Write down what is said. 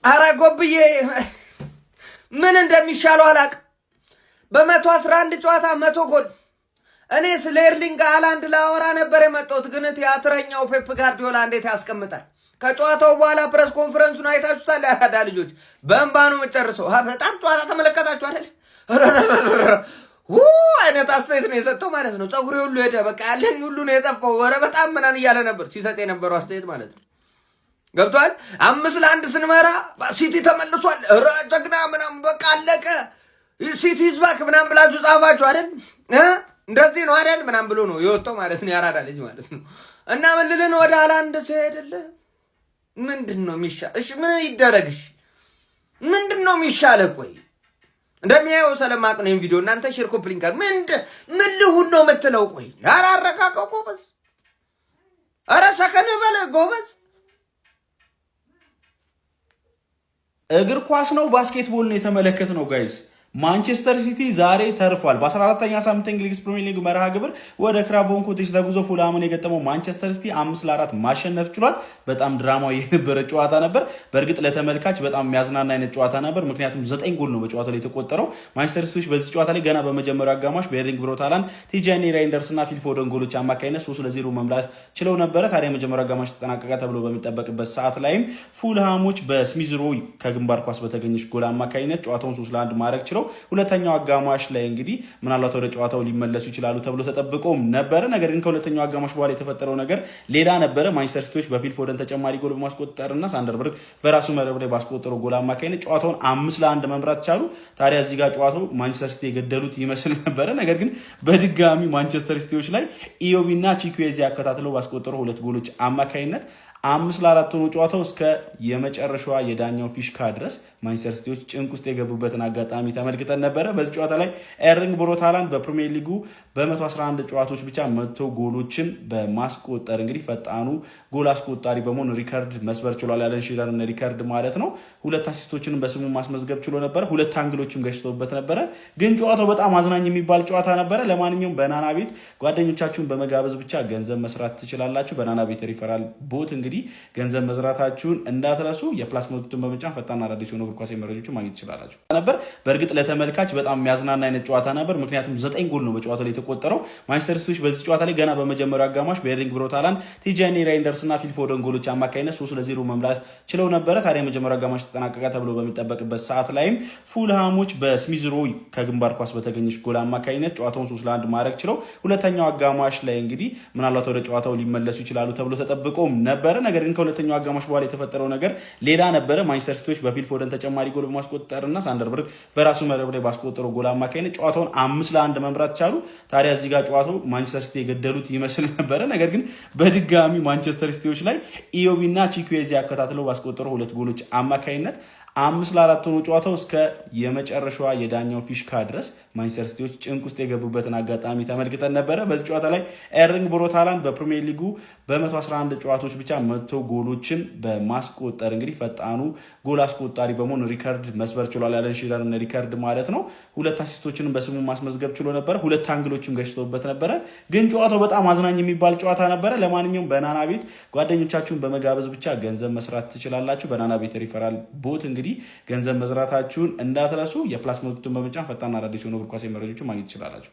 አረ ጎብዬ ምን እንደሚሻለው አላቅም። በ111 ጨዋታ 100 ጎል። እኔ ስለ ኤርሊንግ ሃላንድ ላወራ ነበር የመጣሁት፣ ግን ቲያትረኛው ፔፕ ጋርዲዮላ እንዴት ያስቀምጣል? ከጨዋታው በኋላ press conference ኡን አይታችሁታል? ያራዳ ልጆች በእንባ ነው የምጨርሰው። በጣም ጨዋታ ተመለከታችሁ አይደል? አይነት አስተያየት ነው የሰጠው ማለት ነው። ፀጉሬ ሁሉ ሄደ፣ በቃ ያለኝ ሁሉ ነው የጠፋው። ወረ በጣም ምናምን እያለ ነበር ሲሰጥ የነበረው አስተያየት ማለት ነው። ገብቷል። 5-1 ስንመራ ሲቲ ተመልሷል፣ ኧረ ጀግና ምናምን በቃ አለቀ፣ City is back ምናምን ብላችሁ ጻፋችሁ አይደል? እንደዚህ ነው አይደል? ምናምን ብሎ ነው የወጣው ማለት ነው። ያራዳ ልጅ ማለት ነው። እና ምን ልልን ወደ ሃላንድ ሲሄድልህ ምንድን ነው የሚሻል? እሺ ምን ይደረግሽ? ምንድን ነው የሚሻልህ? ቆይ እንደሚያየው ስለማቅ ነው ቪዲዮ እናንተ share copy link ምን ልሁን ነው የምትለው? ቆይ ኧረ አረጋጋው ጎበዝ፣ ኧረ ሰከን በለ ጎበዝ። እግር ኳስ ነው basketball ነው የተመለከትነው guys። ማንቸስተር ሲቲ ዛሬ ተርፏል። በ14ኛ ሳምንት እንግሊዝ ፕሪሚየር ሊግ መርሃ ግብር ወደ ክራቮን ኮቴጅ ተጉዞ ፉልሃምን የገጠመው ማንቸስተር ሲቲ 5-4 ማሸነፍ ችሏል። በጣም ድራማዊ የነበረ ጨዋታ ነበር። በእርግጥ ለተመልካች በጣም የሚያዝናና አይነት ጨዋታ ነበር። ምክንያቱም 9 ጎል ነው በጨዋታው ላይ የተቆጠረው። ማንቸስተር ሲቲዎች በዚህ ጨዋታ ላይ ገና በመጀመሪያው አጋማሽ በኤርሊንግ ብሮት ሃላንድ፣ ቲጃኒ ራይንደርስ እና ፊል ፎደን ጎሎች አማካኝነት 3-0 መምራት ችለው ነበረ። ታዲያ የመጀመሪያው አጋማሽ ተጠናቀቀ ተብሎ በሚጠበቅበት ሰዓት ላይም ፉልሃሞች በስሚዝ ሮ ከግንባር ኳስ በተገኘች ጎል አማካኝነት ጨዋታውን 3-1 ማድረግ ችለው ሁለተኛው አጋማሽ ላይ እንግዲህ ምናልባት ወደ ጨዋታው ሊመለሱ ይችላሉ ተብሎ ተጠብቆም ነበረ። ነገር ግን ከሁለተኛው አጋማሽ በኋላ የተፈጠረው ነገር ሌላ ነበረ። ማንቸስተር ሲቲዎች በፊል ፎደን ተጨማሪ ጎል በማስቆጠርና ሳንደር በርግ በራሱ መረብ ላይ ባስቆጠረው ጎል አማካኝነት ጨዋታውን 5-1 መምራት ቻሉ። ታዲያ እዚህ ጋር ጨዋታው ማንቸስተር ሲቲ የገደሉት ይመስል ነበረ። ነገር ግን በድጋሚ ማንቸስተር ሲቲዎች ላይ ኢዮቢና ቺኩዌዚ አከታትለው ባስቆጠሩ ሁለት ጎሎች አማካኝነት 5-4 ሆኖ ጨዋታው እስከ የመጨረሻዋ የዳኛው ፊሽካ ድረስ ማንቸስተር ሲቲዎች ጭንቅ ውስጥ የገቡበትን አጋጣሚ ተመልክተን ነበረ። በዚህ ጨዋታ ላይ ኤርሊንግ ብሮት ሃላንድ በፕሪሚየር ሊጉ በ111 ጨዋታዎች ብቻ 100 ጎሎችን በማስቆጠር እንግዲህ ፈጣኑ ጎል አስቆጣሪ በመሆን ሪከርድ መስበር ችሏል። ያለን ሺረርን ሪከርድ ማለት ነው። ሁለት assist ኦችንም በስሙ ማስመዝገብ ችሎ ነበረ። ሁለት angle ኦችም ገጭቶበት ነበረ። ግን ጨዋታው በጣም አዝናኝ የሚባል ጨዋታ ነበረ። ለማንኛውም በናና ቤት ጓደኞቻችሁን በመጋበዝ ብቻ ገንዘብ መስራት ትችላላችሁ። በናና ቤት referral bot እንግዲህ ገንዘብ መዝራታችሁን እንዳትረሱ። የ plus ምልክቱን በመጫን ፈጣን አዳዲስ የሆኑ እግር ኳስ መረጃዎችን ማግኘት ትችላላችሁ። ነበር በእርግጥ ለተመልካች በጣም የሚያዝናና አይነት ጨዋታ ነበር። ምክንያቱም 9 ጎል ነው በጨዋታው ላይ የተቆጠረው። ማንቸስተር ሲቲዎች በዚህ ጨዋታ ላይ ገና በመጀመሪያው አጋማሽ በኤርሊንግ ብሮት ሃላንድ፣ ቲጃኒ ራይንደርስ እና ፊል ፎደን ጎሎች አማካኝነት 3-0 መምራት ችለው ነበረ። ታዲያ የመጀመሪያው አጋማሽ ተጠናቀቀ ተብሎ በሚጠበቅበት ሰዓት ላይም ፉልሃሞች በስሚዝ ሮ ከግንባር ኳስ በተገኘች ጎል አማካኝነት ጨዋታውን 3-1 ማድረግ ችለው ሁለተኛው አጋማሽ ላይ እንግዲህ ምናልባት ወደ ጨዋታው ሊመለሱ ይችላሉ ተብሎ ተጠብቆም ነበረ። ነገር ግን ከሁለተኛው አጋማሽ በኋላ የተፈጠረው ነገር ሌላ ነበረ። ማንቸስተር ሲቲዎች በፊል ፎደን ተጨማሪ ጎል በማስቆጠርና ሳንደር በርግ በራሱ መረብ ላይ ባስቆጠረው ጎል አማካኝነት ጨዋታውን 5-1 መምራት ቻሉ። ታዲያ እዚህ ጋር ጨዋታው ማንቸስተር ሲቲ የገደሉት ይመስል ነበረ። ነገር ግን በድጋሚ ማንቸስተር ሲቲዎች ላይ ኢዮቢና ቺኩዌዚ አከታትለው ባስቆጠሩ ሁለት ጎሎች አማካኝነት 5-4 ሆኖ ጨዋታው እስከ የመጨረሻዋ የዳኛው ፊሽካ ድረስ ማንቸስተር ሲቲዎች ጭንቅ ውስጥ የገቡበትን አጋጣሚ ተመልክተን ነበረ። በዚህ ጨዋታ ላይ ኤርሊንግ ብሮት ሃላንድ በፕሪሚየር ሊጉ በ111 ጨዋታዎች ብቻ 100 ጎሎችን በማስቆጠር እንግዲህ ፈጣኑ ጎል አስቆጣሪ በመሆን ሪከርድ መስበር ችሏል። ያለን ሺረርን ሪከርድ ማለት ነው። ሁለት assist ኦችንም በስሙ ማስመዝገብ ችሎ ነበረ። ሁለት angle ኦችም ገጭቶበት ነበረ። ግን ጨዋታው በጣም አዝናኝ የሚባል ጨዋታ ነበረ። ለማንኛውም በናና ቤት ጓደኞቻችሁን በመጋበዝ ብቻ ገንዘብ መስራት ትችላላችሁ። በናና ቤት referral bot እንግዲህ ገንዘብ መዝራታችሁን እንዳትረሱ። የ plus ምልክቱን በመጫን ፈጣንና አዳዲስ የሆኑ እግር ኳስ መረጃዎችን ማግኘት ትችላላችሁ።